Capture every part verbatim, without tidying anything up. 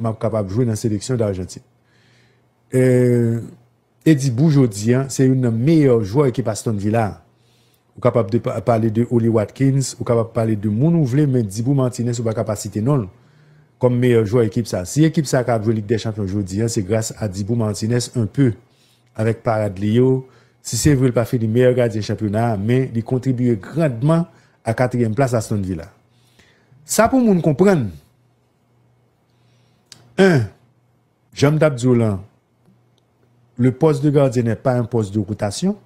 m ap kapab jwe nan seleksyon d Ajantin. E, Edibou jodi a, se youn nan meyè jwè ekip Aston Villa. Ou kapab de pa- pale de Ollie Watkins, ou kapab pale de moun ou vle, men Dibou Martinez ou pa ka pa site non l kòm meyè jwè ekip sa. Si ekip sa ka ap jwe Lig dè Chanpyon jodi a, se gras a Dibou Martinez un peu, avèk parad li yo. Si se vre l pa fini meyè gadyen chanpyona a, men li kontribiye grandman a katriyèm plas Aston Villa. Sa pou moun konprann. Un, jan m t ap di w lan, le poste de gardien n'est pas un poste de rotation.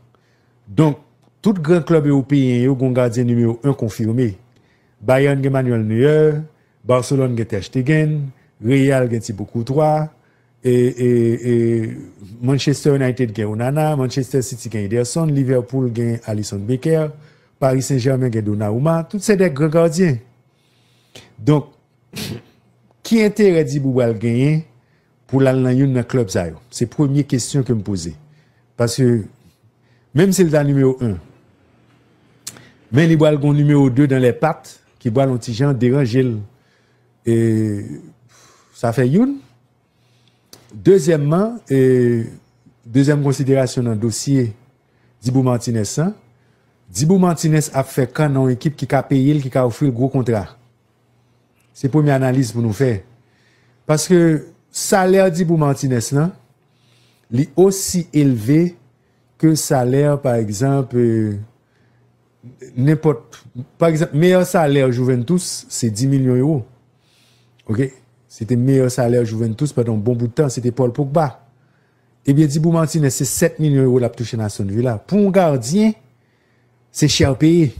Donk, tout gran klèb ewopeyen yo gon gadyen nimewo un konfime. Bayern gen Manuel Neuer, Barcelone gen Ter Stegen, Real gen Thibaut Courtois, e, e, e Manchester United gen Onana, Manchester City gen Ederson, Liverpool gen Alisson Becker, Paris Saint-Germain gen Donnarumma, tout se de gran gadyen. Donk, ki enterè Dibou pral genyen pou l al nan youn nan klèb sa yo? Se premye kesyon ke m poze. Paske, menm si l ta nimewo un, men li pral gon nimewo de dans les pattes ki pral yon ti jan deranje l. E sa fè youn. Dezyèmman, e, dezyèm konsiderasyon nan dosye Dibou Martinez lan, Dibou Martinez ap fè kan nan yon ekip ki ka peye l, ki ka ofri l gwo kontra. Se premye analiz pou nou fè. Paske salè Dibou Martinez lan, li osi elve ke salè, pa egzanp, e, nenpòt, pa egzanp, meyè salè Juventus, se dis milyon ewo. Oke? Se te meyè salè Juventus pandan yon bon bout tan, se te Paul Pogba. Ebyen, Dibou Martinez, se sèt milyon ewo l ap touche nan Aston Villa. Pou yon gadyen, se chè peye.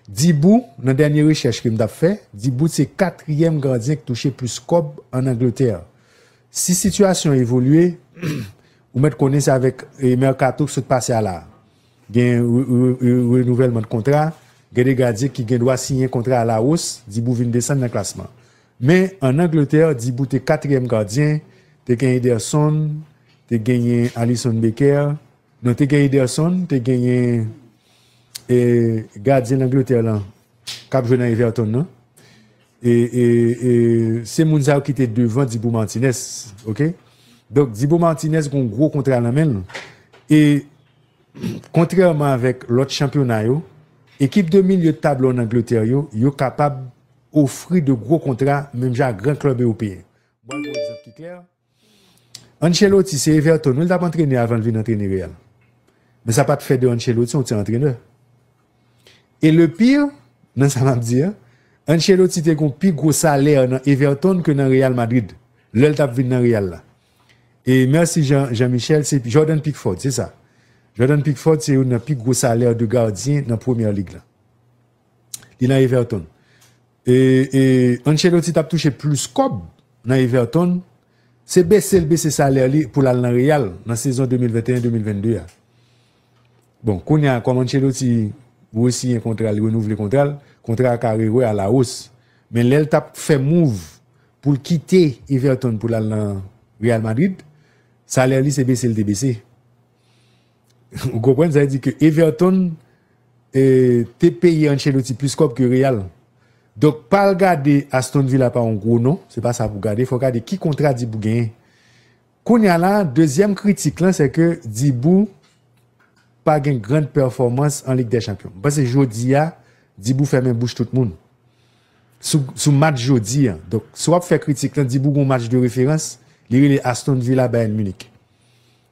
Dibou, nan dènye rechèch ke m t ap fè, Dibou se katriyèm gadyen ki touche plis kòb ann Angletè. Si sitiyasyon an evolye, ou mèt konnen se avèk, e, mèkato k sot pase a la. Gen re- re- re- renouvèlman de kontra, gen de gadyen ki gen dwa siyen kontra a la wos, Dibou vin desann nan klasman. Men, ann Angletè, Dibou te katriyèm gadyen, te gen Ederson, te genyen Alisson Becker, non, te gen Ederson, te genyen, e, gadyen Angletè lan, k ap jwe nan Everton nan. E, e, e se moun sa yo ki te devan Dibou Martinez, oke? Donk, Dibou Martinez gon gwo kontra nan men l. E kontrèman avèk lòt chanpyona yo, ekip de milye de tablo ann Angletè yo, yo kapab ofri de gwo kontra, menm jan ak gran klèb ewopeyen. Mwen pran yon egzanp ki klè. Ancelotti, se Everton, wi, l t ap antrene avan l vin antrene Real. Men sa pa t fè de Ancelotti yon ti antrenè. E le pire, nan sa m ap di a, Ancelotti te gon pi gwo salè nan Everton ke nan Real Madrid, lè l t ap vin nan Real la. E mèsi Jean, Jean Michel, se Jordan Pickford, se sa. Jordan Pickford se youn nan pi gwo salè de gadyen nan Premyè Lig la. Li nan Everton. E, e Ancelotti t ap touche plis kòb nan Everton, se bese l bese salè li pou l al nan Real nan sezon de mil venteyen de mil vennde a. Bon, kounye a, kòm Ancelotti resiyen kontra l, renouvle kontra l, kontra a ka rewè a la wos. Men lè l t ap fè mouv pou l kite Everton pou l al nan Real Madrid, salè li se bese l te bese. Ou konprann? Sa vle di ke Everton, e, te peye Ancelotti plis kòb ke Real. Donk, pa al gade Aston Villa pa yon gwo non, se pa sa pou gade, fò w gade ki kontra Dibou genyen. Kounye a la, dezyèm kritik lan, se ke Dibou pa gen grann pèfòmans an Lig dè Chanpyon. M panse jodi a, Dibou fèmen bouch tout moun. Sou, sou match jodi a. Donk, si w ap fè kritik lan, Dibou gon match de referans, li rele Aston Villa Bayern Munich.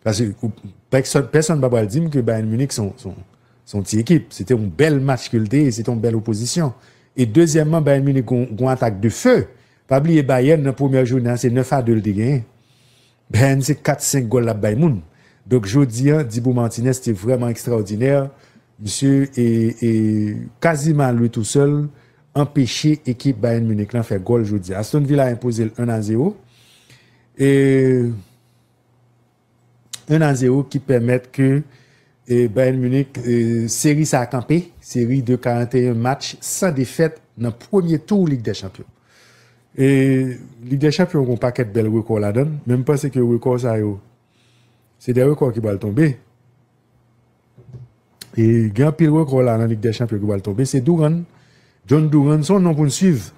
Paske ou- pèsòn, pèsòn pa pral di m ke Bayern Munich se yon, se yon, se yon ti ekip. Se te yon bèl match ke l te ye, se te yon bèl opozisyon. E dezyèmman, Bayern Munich gon, gon atak de fe. Pa bliye Bayern nan premyè jounen an, se nèf a de l te genyen. Bayern se kat senk gòl l ap bay moun. Donk jodi a, Dibou Martinez te vrèman ekstraòdinè. Misye e, e kaziman a lui tou sèl anpeche ekip Bayern Munich lan fè gòl jodi a. Aston Villa enpoze l un a zéro. E un a zéro ki pèmèt ke, e, Bayern Munich, e, seri sa a kanpe, seri de karannteyen match san defèt nan premye tou Lig dè Chanpyon. E Lig dè Chanpyon gon pakèt bèl rekò ladan l, men m panse ke rekò sa yo, se de rekò ki pral tonbe. E gen anpil rekò la nan Lig dè Chanpyon ki pral tonbe. Se Duran, John Duran, se yon non pou n swiv.